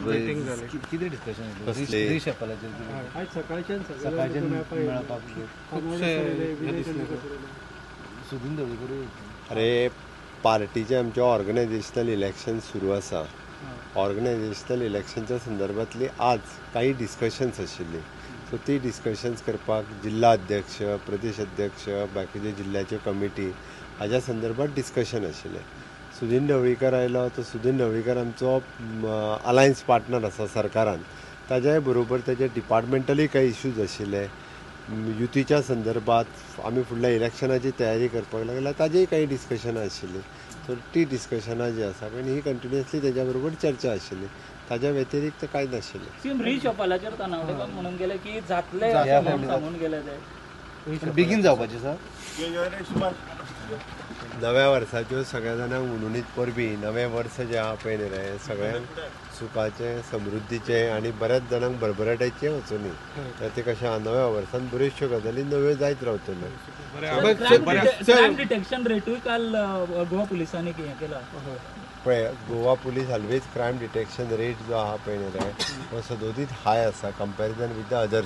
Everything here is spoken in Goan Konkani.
कितें डिस्कशन कसले? रिशफलाचेर कितें? आयज सकाळच्यान सकाळच्यान मेळपाक खुबशे सुदीन ढवळीकर. अरे, पार्टीचें आमचें ऑर्गनायजेशनल इलेक्शन सुरू आसा. ऑर्गनायजेशनल इलेक्शनच्या संदर्भातली आज काही डिस्कशन्स आशिल्ली. सो ती डिस्कशन्स करपाक जिल्हा अध्यक्ष, प्रदेश अध्यक्ष, बाकीचे जिल्ल्याच्यो कमिटी हाज्या संदर्भात डिस्कशन आशिल्लें. सुदीन ढवळीकर आयलो तो सुदीन ढवळीकर आमचो अलायन्स पार्टनर आसा सरकारान. ताज्याय बरोबर ताजे डिपार्टमेंटलूय काही इश्यूज आशिल्ले. युतीच्या संदर्भात आमी फुडल्या इलेक्शनाची तयारी करपाक लागल्या, ताजेय काही डिस्कशनां आशिल्लीं. सो ती डिस्कशनां जी आसा पळय, ही कंटिन्युअसली तेज्या बरोबर चर्चा आशिल्ली. ताज्या व्यतिरिक्त कांय नाशिल्लें. सीएम, रिशफलाचेर तानावडेकर म्हणून गेले की जातले अशें म्हणून सांगून गेले ते. बेगीन जावपाचें सर. नव्या वर्साच्यो सगळ्या जाणांक हुनहुनीत परबीं. नवें वर्स जें आहा पळय न्ही रे, सगळ्यांक सुखाचें, समृद्धीचें आनी बऱ्याच जाणांक भरभराटीचें वचुनी. तर तें कशें आहा, नव्या वर्सान बऱ्योचश्यो गजाली नव्यो जायत रावतल्यो. क्रायम डिटेक्शन रेटूय काल गोवा पुलिसांनी हें केला. पळय, Goa Police always crime detection rate जो आहा पळय न्ही रे, हो सदोदीत हाय आसा comparison with the other